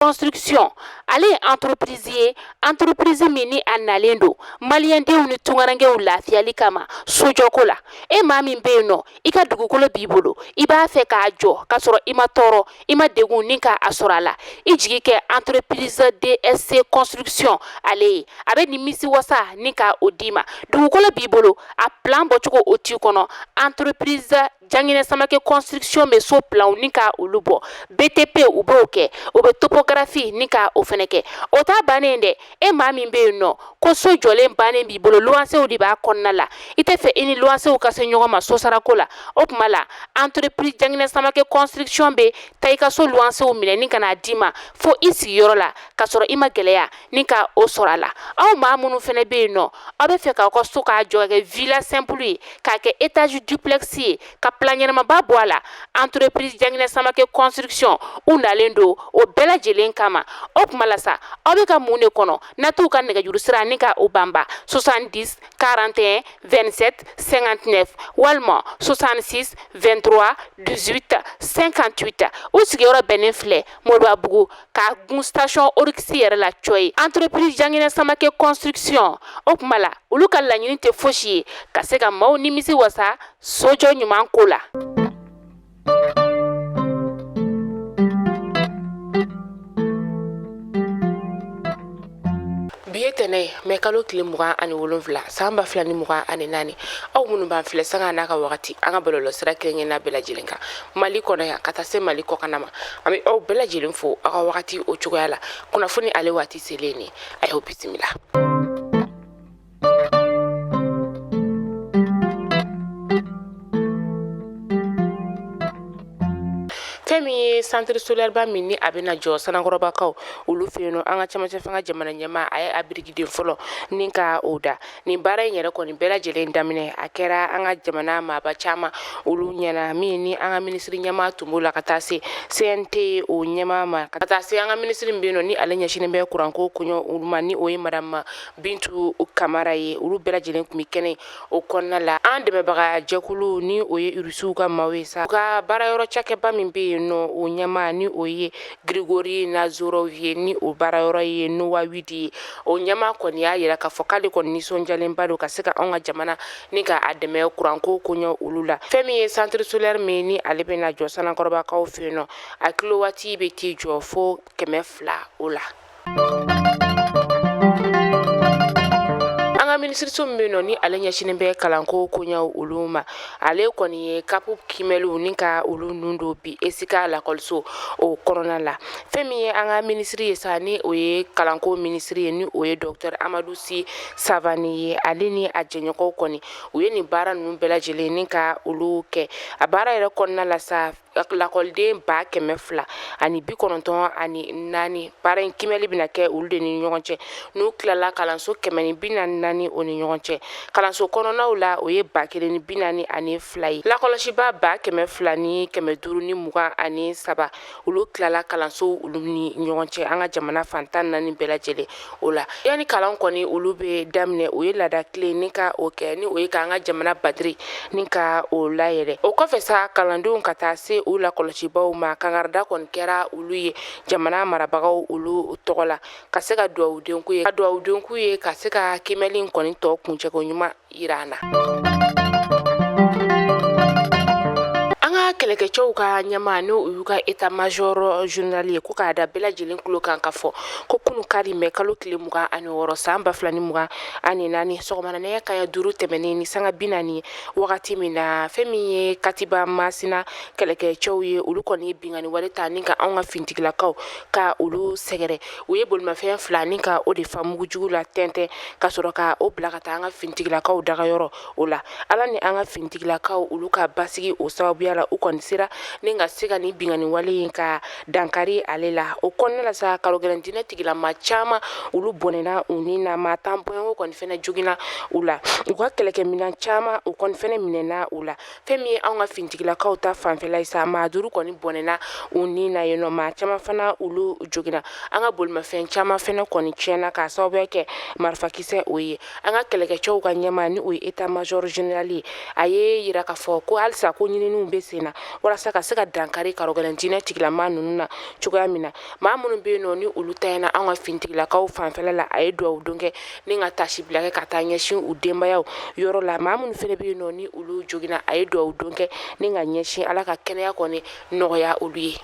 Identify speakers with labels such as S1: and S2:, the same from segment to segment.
S1: Construction ale ye entreprise ye, entreprise min ni a nalen don maliyɛndenw ni tunkarankew lafiyali kama sojɔko la. E maa min bɛ yen nɔ, i ka dugukolo b'i bolo, i b'a fɛ k'a jɔ k'a sɔrɔ i ma tɔɔrɔ, i ma degun ni k'a sɔrɔ a la, i jigi kɛ entreprise DSC construction ale ye. A bɛ nimisi wasa ni ka o d'i ma. Dugukolo b'i bolo, a plan bɔcogo o t'i kɔnɔ, entreprise Janginɛ Samakɛ construction bɛ so planw ni ka olu bɔ. BTP u b'o kɛ, u bɛ topographie ni ka o fɛnɛ kɛ. O t'a bannen dɛ. E maa min bɛ yen nɔ ko so jɔlen bannen b'i bolo, luwansew de b'a kɔnɔna la, i tɛ fɛ i ni luwansew ka se ɲɔgɔn ma sosarako la, o tuma la entreprise Janginɛ Samakɛ construction bɛ taa i ka so luwansew minɛ ni ka n'a d'i ma fo i sigiyɔrɔ la, k'a sɔrɔ i ma gɛlɛya ni ka o sɔrɔ a la. Aw maa minnu fɛnɛ bɛ yen nɔ, aw bɛ fɛ k'aw ka so k'a jɔ kɛ villa simple ye, k'a kɛ étage duplex ye, ka plan ɲɛnamaba bɔ a la, entreprise Janginɛ Samakɛ construction u nalen don o bɛɛ lajɛlen kama. O tuma la sa, aw bɛ ka mun de kɔnɔ? Na t'u ka nɛgɛjuru sira ni ka o banba 70 41 27 59 walima 66 23 18 58. U sigiyɔrɔ bɛnnen filɛ Moribabugu ka gun station Oryx yɛrɛ la cɔyi. Entreprise Janginɛ Samakɛ construction, o tuma la olu ka laɲini tɛ fosi ye ka se ka maaw nimisi wasa sojɔ ɲuman ko la. Bi ye tɛnɛ ye, mɛ kalo tile 27 san 2024. Aw minnu b'an filɛ sanga n'a ka wagati an ka bɔlɔlɔsira kelen-kelenna bɛɛ lajɛlen kan Mali kɔnɔ yan ka taa se Mali kɔkanna ma, an bɛ aw bɛɛ lajɛlen fo aw ka wagati o cogoya la. Kunnafoni ale waati selen ni a y'aw bisimila. Fɛn min ye centre solaire ba min ni a bɛna jɔ Sanankɔrɔbakaw olu fɛ yen nɔ, an ka cɛmancɛ fanga jamana ɲɛmaa a ye a birikiden fɔlɔ ni ka o da. Nin baara in yɛrɛ kɔni bɛɛ lajɛlen daminɛ a kɛra an ka jamana maaba caman olu ɲɛna, min ni an ka minisiri ɲɛmaa tun b'o la, ka taa se CNT o ɲɛmaa ma, ka taa se an ka minisiri min bɛ yen nɔ ni ale ɲɛsinnen bɛ kuranko koɲɛ olu ma, ni o ye madame Bintu Kamara ye. Olu bɛɛ lajɛlen tun bɛ kɛnɛ o kɔnɔna la. An dɛmɛbaga jɛkulu ni o ye Irisiw ka maaw ye sa, u ka baarayɔrɔ cakɛba min bɛ yen nɔ, o ɲɛmaa ni o ye Grigori Nazarov ye, ni o baarayɔrɔ ye Nowawidi ye, o ɲɛmaa kɔni y'a yira k'a fɔ k'ale kɔni nisɔndiyalenba don ka se ka anw ka jamana ni ka a dɛmɛ kuranko koɲɛ olu la. Fɛn min ye centre solaire min ni ale bɛna jɔ Sanankɔrɔbakaw fɛ yen nɔ, a kilowati bɛ t'i jɔ fo 200 o la. An ka minisiriso min bɛ yen nɔ ni ale ɲɛsinnen bɛ kalanko koɲɛw olu ma, ale kɔni ye kapu kiimɛliw ni ka olu nun don bi ESICA lakɔliso o kɔnɔna la. Fɛn min ye an ka minisiri ye sa, ni o ye kalanko minisiri ye, ni o ye docteur Amadu Si Savane ye, ale ni a jɛɲɔgɔnw kɔni u ye nin baara ninnu bɛɛ lajɛlen ni ka olu kɛ. A baara yɛrɛ kɔnɔna la sa, lakɔliden 294, baara in kiimɛli bɛna kɛ olu de ni ɲɔgɔn cɛ. N'u tilala kalanso 144 o ni ɲɔgɔn cɛ, kalanso kɔnɔnaw la o ye 1042 ye. Lakɔlɔsibaa 2,523, olu tilala kalanso olu ni ɲɔgɔn cɛ an ka jamana fan 14 bɛɛ lajɛlen o la. Yanni kalan kɔni olu bɛ daminɛ, o ye laada tile ni ka o kɛ, ni o ye k'an ka jamana batiri ni ka o layɛlɛ. O kɔfɛ sa, kalandenw ka taa se u lakɔlɔsibaw ma, kankarida kɔni kɛra olu ye jamana marabagaw olu tɔgɔ la, ka se ka dugawuden k'u ye, ka dugawuden k'u ye ka se ka kiimɛli kɔni tɔ kuncɛko ɲuman yira an na. An ka kɛlɛkɛcɛw ka ɲɛmaa, n'o y'u ka état major général ye, ko k'a da bɛɛ lajɛlen tulo kan k'a fɔ ko kunu kari mɛ kalo tile 26 san 2024, sɔgɔmada nɛgɛ kanɲɛ 5 tɛmɛnen ni sanga 40 ye, wagati min na fɛn min ye Katiba Masina kɛlɛkɛcɛw ye, olu kɔni ye binkanni wale ta ni ka anw ka fintigilakaw ka olu sɛgɛrɛ. U ye bolimafɛn fila ni ka o de fa mugujugu la tɛntɛn ka sɔrɔ ka o bila ka taa an ka fintigilakaw dagayɔrɔ o la. Ala ni an ka fintigilakaw olu ka basigi o sababuya la, u kɔni sera ni ka se ka nin binkanni wale in ka dankari ale la. O kɔnɔna la sa, karogɛlɛn diinɛ tigilama caman olu bɔnɛna u ni na, maa 10 bɔɲɔgɔn kɔni fɛnɛ joginna u la, u ka kɛlɛkɛminɛn caman o kɔni fɛnɛ minɛna u la. Fɛn min ye anw ka fintigilakaw ta fanfɛla ye sa, maa 5 kɔni bɔnɛna u ni na yen nɔ, maa caman fana olu joginna, an ka bolimafɛn caman fɛnɛ kɔni tiɲɛna k'a sababuya kɛ marifakisɛ o ye. An ka kɛlɛkɛcɛw ka ɲɛmaa, ni o ye état major général ye, a ye yira k'a fɔ ko halisa ko ɲininiw bɛ sen na. walasa ka se ka dankari karɔgɛlɛn diinɛ tigilama ninnu na cogoya min na. Maa minnu bɛ yen nɔ ni olu tanyana an ka finitigilakaw fanfɛla la, a ye dugawu don kɛ ni ka taasibila kɛ ka taa ɲɛsin u denbayaw yɔrɔ la. Maa minnu fana bɛ yen nɔ ni olu joginna, a ye dugawu don kɛ ni ka ɲɛsin Ala ka kɛnɛya kɔni nɔgɔya olu ye.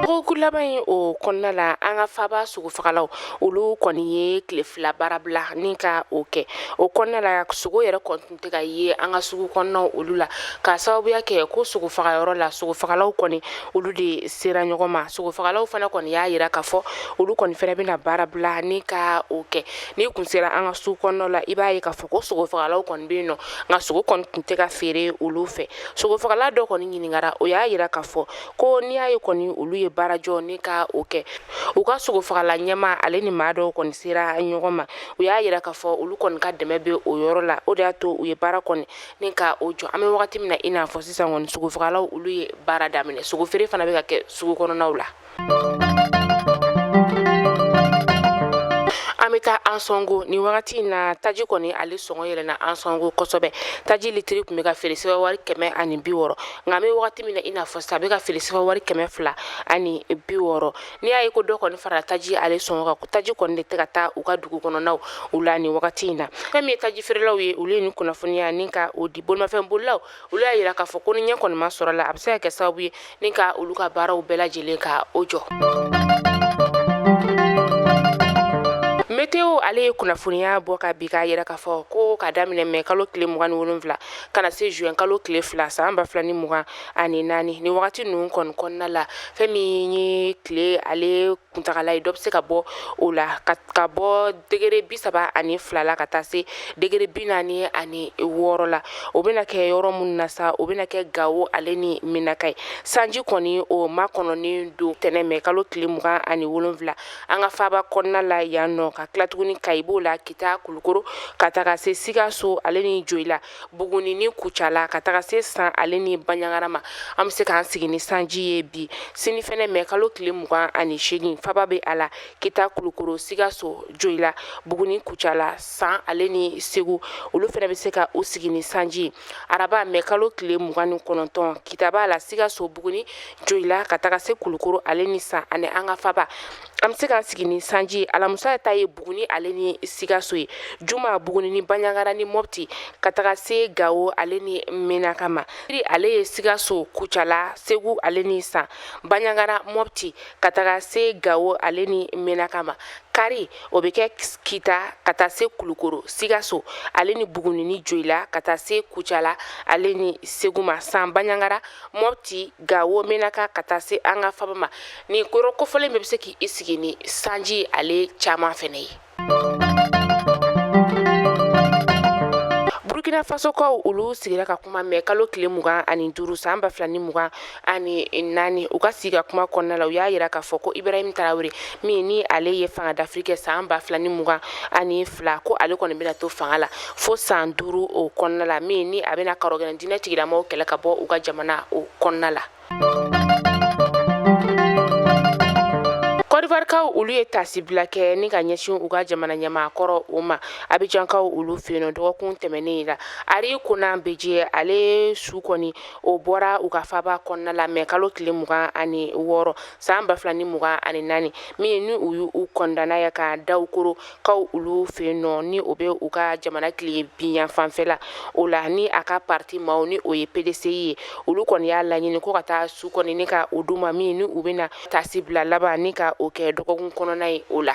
S1: Dɔgɔkun laban in o kɔnɔna la, an ka faaba sogofagalaw olu kɔni ye tile 2 baarabila ni ka o kɛ. O kɔnɔna la, sogo yɛrɛ kɔni tun tɛ ka ye an ka sugu kɔnɔnaw olu la, k'a sababuya kɛ ko sogofagayɔrɔ la sogofagalaw kɔni olu de sera ɲɔgɔn ma. Sogofagalaw fana kɔni y'a yira k'a fɔ olu kɔni fana bɛna baarabila ni ka o kɛ. N'i kun sera an ka sugu kɔnɔna la, i b'a ye k'a fɔ ko sogofagalaw kɔni bɛ yen nɔ, nka sogo kɔni tun tɛ ka feere olu fɛ. Sogofagala dɔ kɔni ɲininkara, o y'a yira k'a fɔ ko n'i y'a ye kɔni olu ye baarajɔ ni ka o kɛ, u ka sogofagala ɲɛmaa ale ni maa dɔw kɔni sera ɲɔgɔn ma. U y'a yira k'a fɔ olu kɔni ka dɛmɛ bɛ o yɔrɔ la, o de y'a to u ye baara kɔni ni ka o jɔ. An bɛ wagati min na i n'a fɔ sisan kɔni, sogofagalaw olu ye baara daminɛ, sogofeere fana bɛ ka kɛ sugu kɔnɔnaw la. An bɛ taa Ansɔngo nin wagati in na. Taji kɔni ale sɔngɔ yɛlɛnna Ansɔngo kosɛbɛ. Taji litiri tun bɛ ka feere sefa wari 160, nka an bɛ wagati min na i n'a fɔ sisan, a bɛ ka feere sefa wari 260. N'i y'a ye ko dɔ kɔni farala taji ale sɔngɔ kan, ko taji kɔni de tɛ ka taa u ka dugu kɔnɔnaw u la nin wagati in na. Fɛn min ye taji feerelaw ye, olu ye nin kunnafoniya ni ka o di. Bolimafɛn bolilaw olu y'a yira k'a fɔ ko ni ɲɛ kɔni ma sɔrɔ la, a bɛ se ka kɛ sababu ye ni ka olu ka baaraw bɛɛ lajɛlen ka o jɔ. Meteo ale ye kunnafoniya bɔ ka bi k'a yira k'a fɔ ko ka daminɛ mɛ kalo tile 27 ka na se juin kalo tile 2 san 2024, ni wagati ninnu kɔni kɔnɔna la, fɛn min ye tile ale kuntagala ye, dɔ bɛ se ka bɔ o la ka bɔ degré 32 la ka taa se degré 46 la. O bɛna kɛ yɔrɔ minnu na sa, o bɛna kɛ Gawo ale ni Menaka ye. Sanji kɔni o makɔnɔnen don tɛnɛn mɛ kalo tile 27 an ka faaba kɔnɔna la yan nɔ, ka tila tuguni Kayi b'o la, Kita, Kulukoro, ka taga se Sikaso ale ni Joyila, Buguni ni Kucala, ka taga se San ale ni Banjagara ma. An bɛ se k'an sigi ni sanji ye bi. Sini fɛnɛ mɛ kalo tile 28, faba bɛ a la, Kita, Kulukoro, Sikaso, Joyila, Buguni, Kucala, San ale ni Segu, olu fɛnɛ bɛ se ka u sigi ni sanji ye. Araba mɛ kalo tile 29, Kita b'a la, Sikaso, Buguni, Joyila, ka taga se Kulukoro ale ni San ani an ka faba, an bɛ se k'an sigi ni sanji ye. Alamisa ta ye Buguni ale ni Sikaso ye. Juma, Buguni ni Banjagara ni Mɔpti, ka taga se Gawo ale ni Menaka ma. Ale ye Sikaso, Kucala, Segu ale ni San, Banjagara, Mɔpti, ka taga se Gawo ale ni Menaka ma. Kari, o bɛ kɛ Kita ka taa se Kulukoro, Sikaso ale ni Buguni ni Joyila, ka taa se Kucala ale ni Segu ma. San, Banjagara, Mɔpti, Gawo, Menaka, ka taa se an ka faba ma. Nin yɔrɔ kofɔlen bɛɛ bɛ se k'i sigi ni sanji ale caman fɛnɛ ye. Burkina Fasokaw olu sigira ka kuma mɛ kalo tile 25 san 2024. U ka sigi ka kuma kɔnɔna la, u y'a yira k'a fɔ ko Ibrahim Traoré, min ni ale ye fanga dafiri kɛ san 2022, ko ale kɔni bɛna to fanga la fo san 5 o kɔnɔna la, min ni a bɛna karɔgɛlɛn diinɛ tigilamɔgɔw kɛlɛ ka bɔ u ka jamana o kɔnɔna la. Côte d'Ivoirekaw olu ye taasibila kɛ ni ka ɲɛsin u ka jamana ɲɛmaa kɔrɔ o ma Abidjankaw olu fɛ yen nɔ dɔgɔkun tɛmɛnen la. Henri Konan Bédié ale su kɔni o bɔra u ka faba kɔnɔna la mɛ kalo tile 26 san 2024, min ni u y'u kɔndana ye ka Daoukro kaw olu fɛ yen nɔ, ni o bɛ u ka jamana tilebin yanfanfɛla o la, ni a ka parti maaw ni o ye PDCI ye, olu kɔni y'a laɲini ko ka taa su kɔni ni ka o d'u ma, min ni u bɛna taasibila laban ni ka o kɛ dɔgɔkun kɔnɔna ye o la.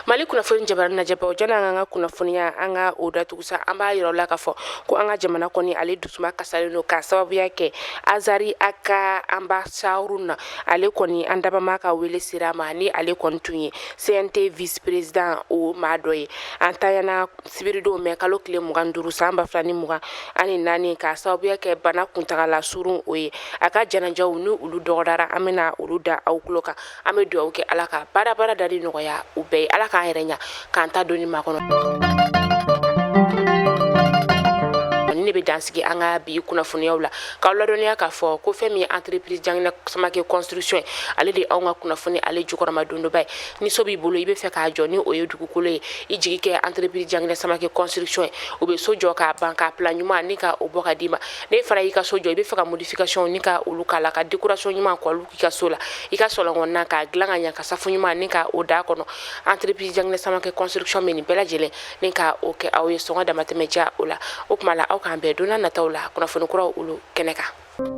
S1: Mali kunnafoni jabarani lajɛbaw, janni an ka kunnafoniya an ka o datugu sa, an b'a yira aw la k'a fɔ ko an ka jamana kɔni ale dusuma kasalen don k'a sababuya kɛ Azari aka Anba Haruna, ale kɔni an dabama ka wele sera a ma, ni ale kɔni tun ye CNT vice président o maa dɔ ye. A ntanyana sibiridon mɛ kalo tile 25 san 2024 k'a sababuya kɛ bana kuntagala surun o ye. A ka janajaw ni olu dɔgɔdara, an bɛna olu da aw tulo kan. An bɛ dugawu kɛ Ala ka baara dali nɔgɔya u bɛɛ ye. Ala k'an yɛrɛ ɲa k'an ta doni makɔnɔ. Ne bɛ de bɛ dan sigi an ka bi kunnafoniyaw la, k'aw ladɔnniya k'a fɔ ko fɛn min ye entreprise Janginɛ Samakɛ Construction ye, ale de ye anw ka kunnafoni ale jukɔrɔma dondoba ye. Ni so b'i bolo, i bɛ fɛ k'a jɔ, ni o ye dugukolo ye, i jigi kɛ entreprise Janginɛ Samakɛ Construction ye. U bɛ so jɔ k'a ban, k'a plan ɲuman ni ka o bɔ ka d'i ma. N'e fana y'i ka so jɔ, i bɛ fɛ ka modification ni ka olu k'a la, ka décoration ɲuman k'olu k'i ka so la, i ka salon kɔnɔna k'a dilan ka ɲa, ka safu ɲuman ni ka o d'a kɔnɔ, entreprise Janginɛ Samakɛ Construction bɛ nin bɛɛ lajɛlen ni ka o kɛ aw ye, sɔngɔ damatɛmɛ diya o la. O tuma la, aw k'an bɛn don nataw la, kunnafoni kuraw olu kɛnɛ kan.